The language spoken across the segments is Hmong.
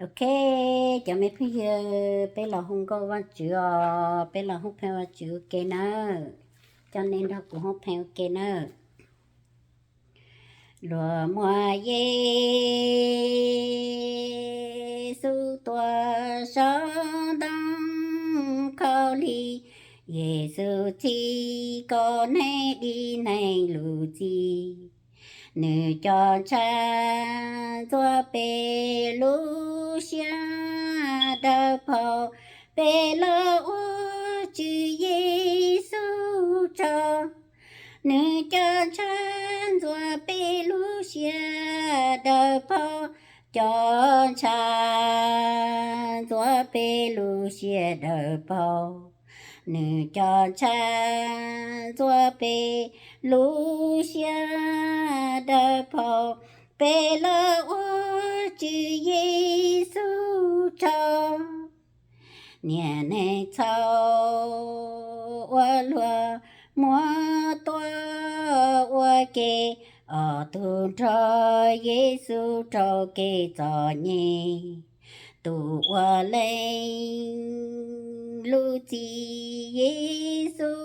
Ok, cov me phooj ywg, peb los hu nkauj Vajtswv os, peb los hu pheej Vajtswv ua ke nawb. Coj nej nrog kuv hu pheej ua ke nawb. Luag muab Yexus tua saum ntoo khaub lig, Yexus txhim kom neeg dim neeg lub txim. Nws cov ntshav ntxuav peb lub siab dawb paug, peb los ua Tswv Yexus tsaug. Nws cov ntshav ntxuav peb lub siab dawb paug, cov ntshav ntxuav peb lub siab dawb paug. Nws cov ntshav ntxuav peb lub siab dawb paug, peb los ua Tswv Yexus tsaug. Niam neeg txhaum uas luag muab tua ua ke, ob tug nrog Yexus raug kev txom nyem. Tus uas lees lub txim Yexus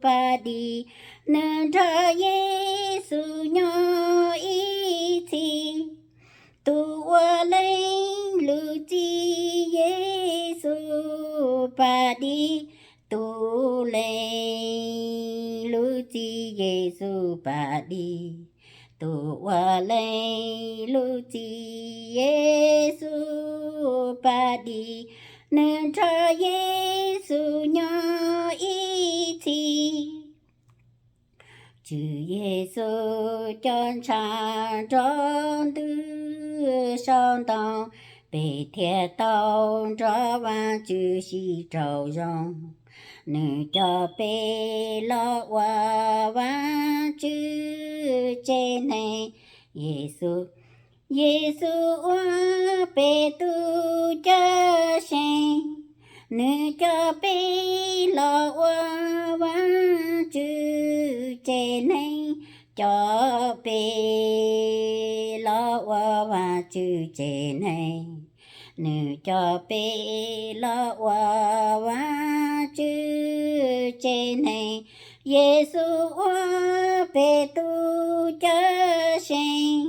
pab dim, nws nrog Yexus nyob ib txhis. Tus uas lees lub txim Yexus pab dim, tus lees lub txim Yexus pab dim, tus uas lees lub txim Yexus pab dim, nws nrog Yexus nyob ib txhis. Tswv Yexus cov ntshav nrov ntws saum ntoo, peb thiaj tau nrog Vajtswv sib raug zoo. Nws coj peb los ua Vajtswv tsev neeg. Yexus, Yexus ua peb tus cawm seej, nws coj peb los ua Vajtswv tsev neeg, coj peb los ua Vajtswv tsev neeg. Nws coj peb los ua Vajtswv tsev neeg, Yexus ua peb tus cawm seej.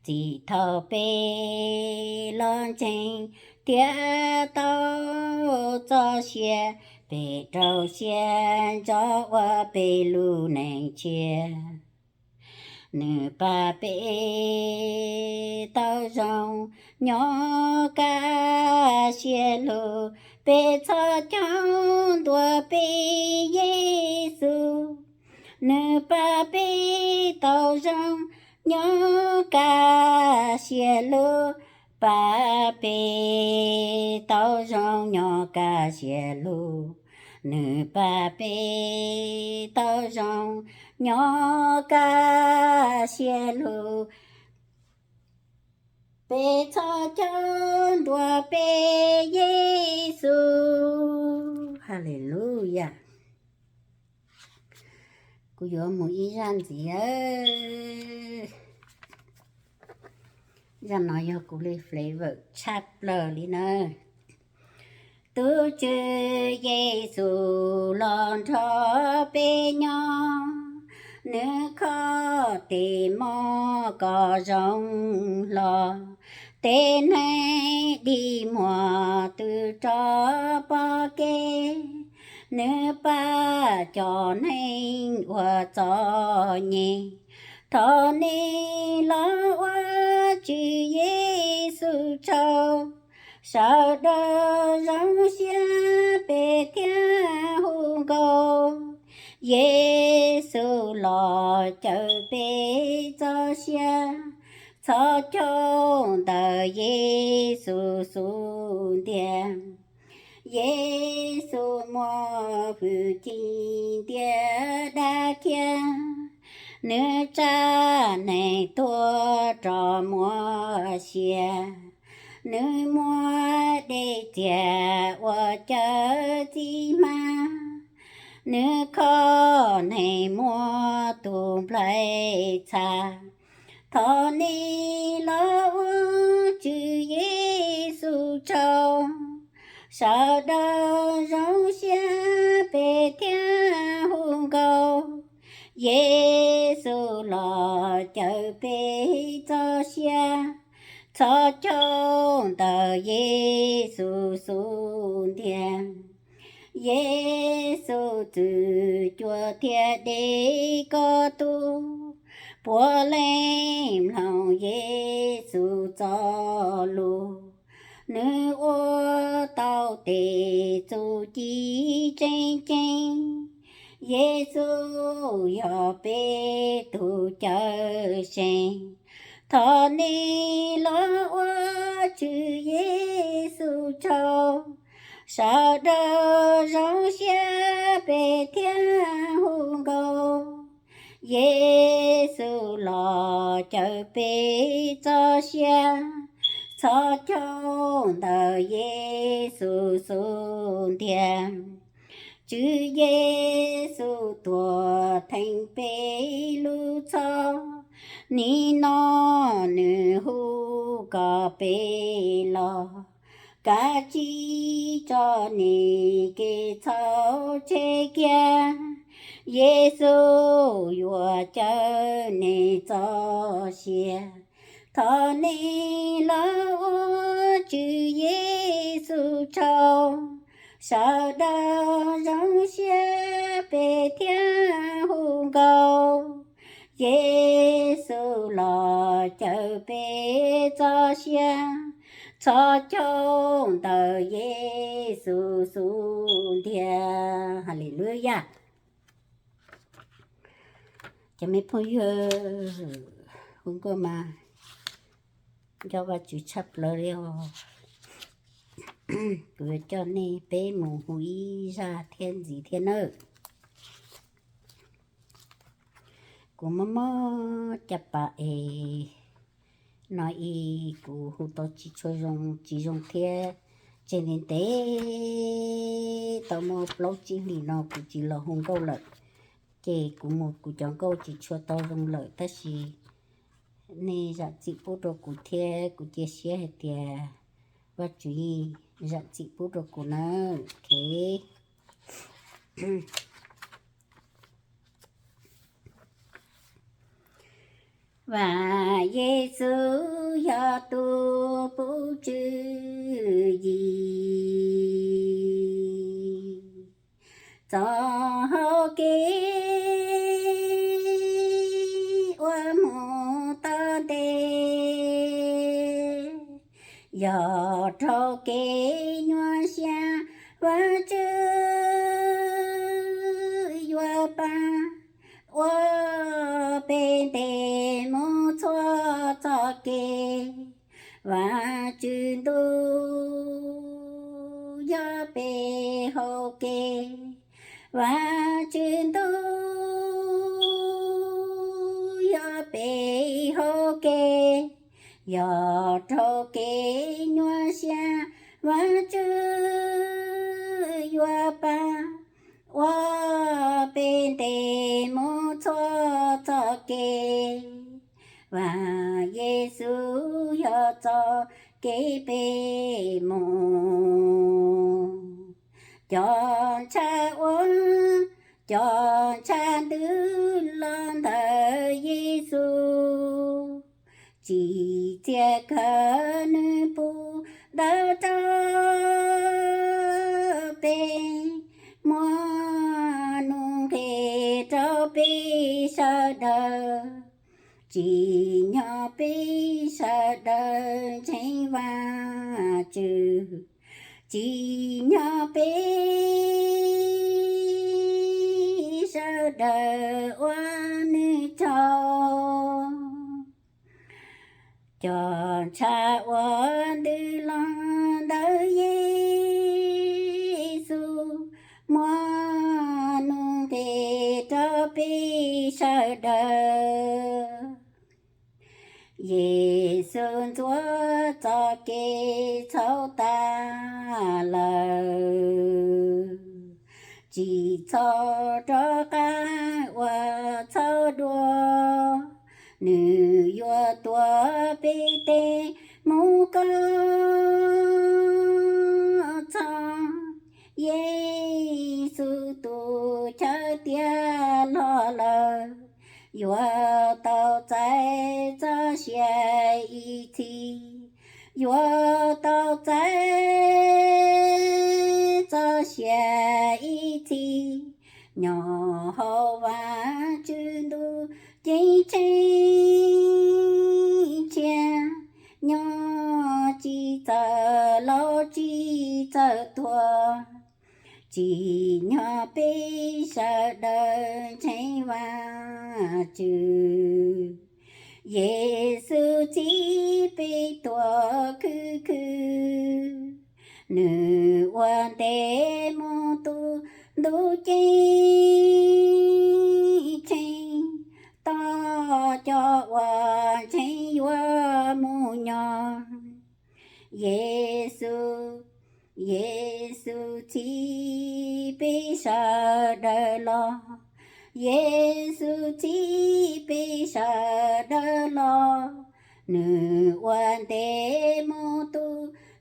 Txij thaum peb los ntseeg thiab tau txoj sia, peb rau siab ntso ua peb lub neej tshiab. Nws pab peb tau zoo nyob kaj siab lug, peb txhob coj ntuas peb Yexus. Nws pab peb tau zoo nyob kaj siab lug, pab peb tau zoo nyob kaj siab lug. Nws pab peb tau zoo nyob kaj siab lug, peb txhob coj ntuas peb Yexus. Haleluya. Kuv yuav mus ib zaj ntxiv. Zaj no yog kuv li flavor tshaj plaws li na. Tus Tswv Yexus los nrog peb nyob, nws kho tes mom kom zoo hlo. Tej neeg dig muag twb rov pom kev, nws pab cov neeg uas txom nyem. Thov nej los ua Tswv Yexus tsaug, sawv daws zoo siab peb thiaj hu nkauj. Yexus los cawm peb txoj sia, txhob coj ntawm Yexus xub ntiag. Yexus muaj hwj chim ntiab dab khiab, nws tsa neeg tuag rov muaj sia. Nws muab dej txiag ua cawv txiv hma, nws kho neeg muaj tus nplaig txha. Thov nej los ua Tswv Yexus Yexus tsaug, sawv daws zoo siab pem thiab hu nkauj. Yexus los caw peb txoj sia, txhob caum ntawm Yexus xub ntiag. Yexus txwv cua thiab dej koj tug, puav leej mloog Yexus txoj lus. Nws ua tau tes txuj ci tseem ceeb. Yexus yog peb tus cawm seej, thov nej los ua Tswv Yexus tsaug, sawv daws zoo siab pem thiab hu nkauj. Yexus los caw peb txoj sia, txhob caum ntawm Yexus xub ntiag. Tswv Yexus tuag theej peb lub txhoj, nim no nws hu kom peb los, kav tsij tso nws kev txhaum tseg kiag. Yexus yuav caw nws txoj sia, thov nej los ua Tswv Yexus tsaug, sawv daws zoo siab pem thiab hu nkauj. Yexus los caw peb txoj sia, txhob caum ntawm Yexus xub ntiag. Haleluyas. Cov me phooj ywg, hu nkauj mas nco Vajtswv tshaj plaws li os. Kuv yuav coj nej peb mus hu ib zaj thiab ntxiv thiab nawb. Kuv mob mob caj pas es no ib kuv hu tau tsis tshua zoo, tsis zoo thiab. Tseg ntev ntev tau muaj plaub tsib hlis no kuv tsis los hu nkauj lawm, ces kuv mus kuv cov nkauj tsis tshua tau zoo lawm, tab sis nej zam txim pub rau kuv thiab, kuv cia siab hais tias Vajtswv yeej zam txim pub rau kuv nawb. Vam Yexus yog tus pub tswv yim txoj hau kev uas mus tau ntev, yog raug kev nyuaj siab Vajtswv yuav pab ua peb ntes mus txhua txoj kev. Vajtswv ntuj yog peb hau kev, Vajtswv ntuj yog peb hau kev, yog raug kev nyuaj siab Vajtswv yuav pab ua peb ntes mus txhua txoj kev. Vam Yexus yog txoj kev peb mus. Cov ntshav uas cov ntshav ntws los ntawm Yexus, tsim txiaj kawg nws pub ntawv rau peb, muaj nuj nqis rau peb sawv daws, tsim nyog peb sawv daws ntseeg Vajtswv, tsim nyog peb sawv daws ua nws tsaug. Cov ntshav uas ntws los ntawm Yexus, muaj nuj nqis rau peb sawv daws. Yexus ntxuav txoj kev txhaum tas lawm, tsis txhob rov qab ua txhaum dua. Nws yuav tuav peb tes mus koj yuav tau txais txoj sia ib txhis, yuav tau txais txoj sia ib txhis, nyob hauv Vajtswv ntuj ceeb tsheej tshiab, nyob tsis txawj laus tsis txawj tuag, tsim nyog peb sawv daws ntseeg Vajtswv. Yexus txib peb tuaj khwv khwv, nws ua ntev mus tu ntuj ceeb tsheej, tos cov uas ntseeg yuav mus nyob. Yexus, Yexus txib peb sawv daws los, Yexus txib peb sawv daws los, nws ua ntev mus tu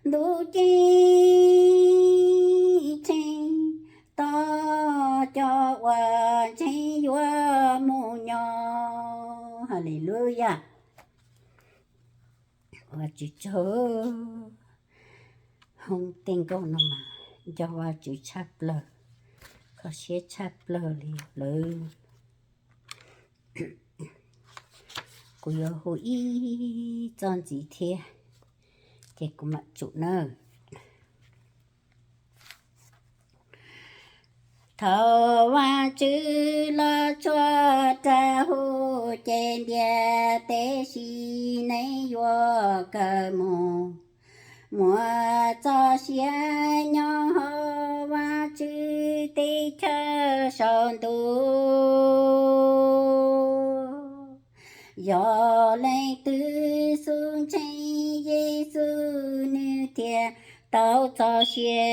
ntuj ceeb tsheej, tos cov uas ntseeg yuav mus nyob. Haleluyas. Ua Tswv tsaug. Hoob tej nkauj no mas nco Vajtswv tshaj plaws, kho siab tshaj plaws li lawm. Kuv yuav hu ib txoj ntxiv thiab, ces kuv mam tsum nawb. Thaum Vajtswv los tsuag rag hu ces ntiaj teb sim neej yuav kawg mus. Muaj txoj sia nyob hauv Vajtswv teb chaws saum ntuj. Yog leej twg xub ntseeg Yexus nws thiaj tau txoj sia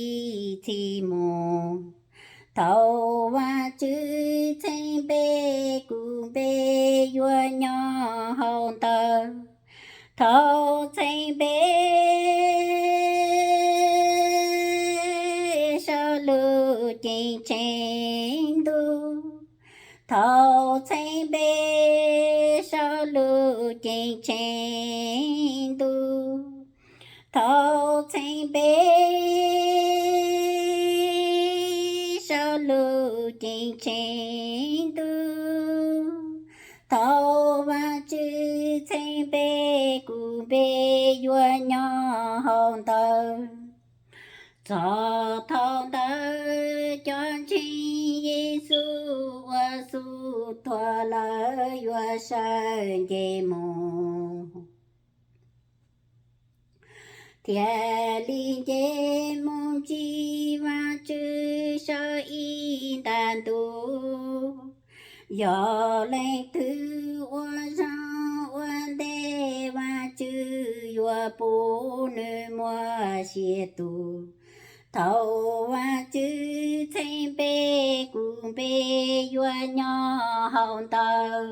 ib txhis mus. Thaum Vajtswv txheeb npe, kuv npe yuav nyob hauv ntawd. Thaum txheeb npe, sau lus ceeb tsheej ntuj. Thaum txheeb npe, sau lus ceeb tsheej ntuj. Thaum txheeb npe, sau lus ceeb tsheej ntuj. Thaum Vajtswv txheeb npe, kuv npe yuav nyob hauv ntawd. Txog thaum ntawd cov ntseeg Yexus uas xub tuag lawm yuav sawv nce mus, thiaj li nce mus ntsib Vajtswv saum ib nta ntuj. Yog leej twg ua zoo ua ntej, Vajtswv yuav pub nws muaj sia tus. Thaum Vajtswv txheeb npe, kuv npe yuav nyob hauv ntawd.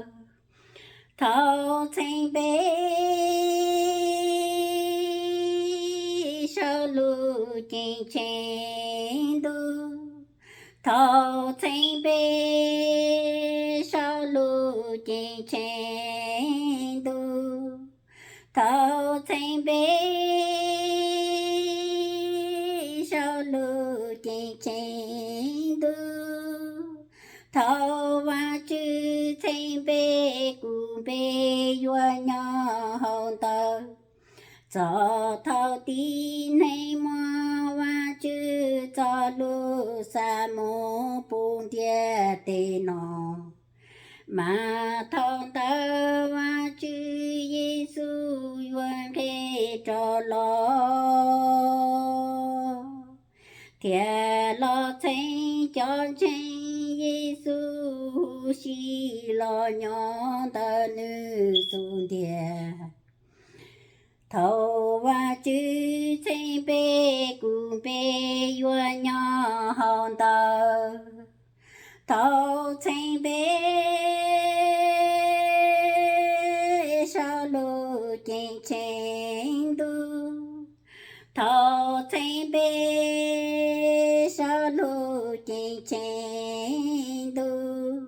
Thaum txheeb npe, sau lus ceeb tsheej ntuj. Thaum txheeb npe, sau lus ceeb tsheej ntuj. Thaum txheeb npe, sau lus ceeb tsheej ntuj. Thaum Vajtswv txheeb npe, kuv npe yuav nyob hauv ntawd. Txog thaum tib neeg muaj Vajtswv txoj lus xa mus puv ntiaj teb no, mas thaum ntawd Vajtswv Yexus yuav nqis rov los, thiaj los txheeb cov ntseeg Yexus huv si los nyob ntawm nws xub ntiag. Thaum Vajtswv txheeb npe, kuv npe yuav nyob hauv ntawd. Thaum txheeb npe, sau lus ceeb tsheej ntuj. Thaum txheeb npe, sau lus ceeb tsheej ntuj.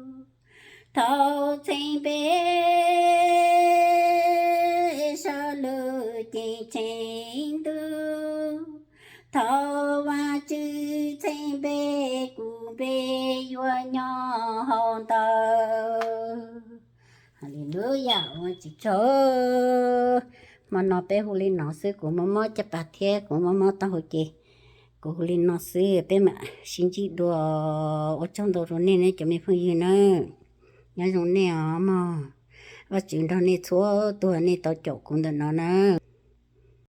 Thaum txheeb npe, sawv lug ceeb tsheej ntuj. Thov Vaajtswv txheeb npe, kuv npe yuav nyob hauv ntawd. Haleluya, ua Vajtswv tsaug. Hmo no peb hu li no xwb, kuv mob mob caj pas thiab kuv mob mob taub hau ces kuv hu li no xwb, peb mam sib ntsib dua. Ua tsaug ntau rau nej, nej cov me phooj ywg nawb. Nyob zoo nej os mog. Vajtswv nrog nej txhua tus, nej tau caum kuv ntawm no na.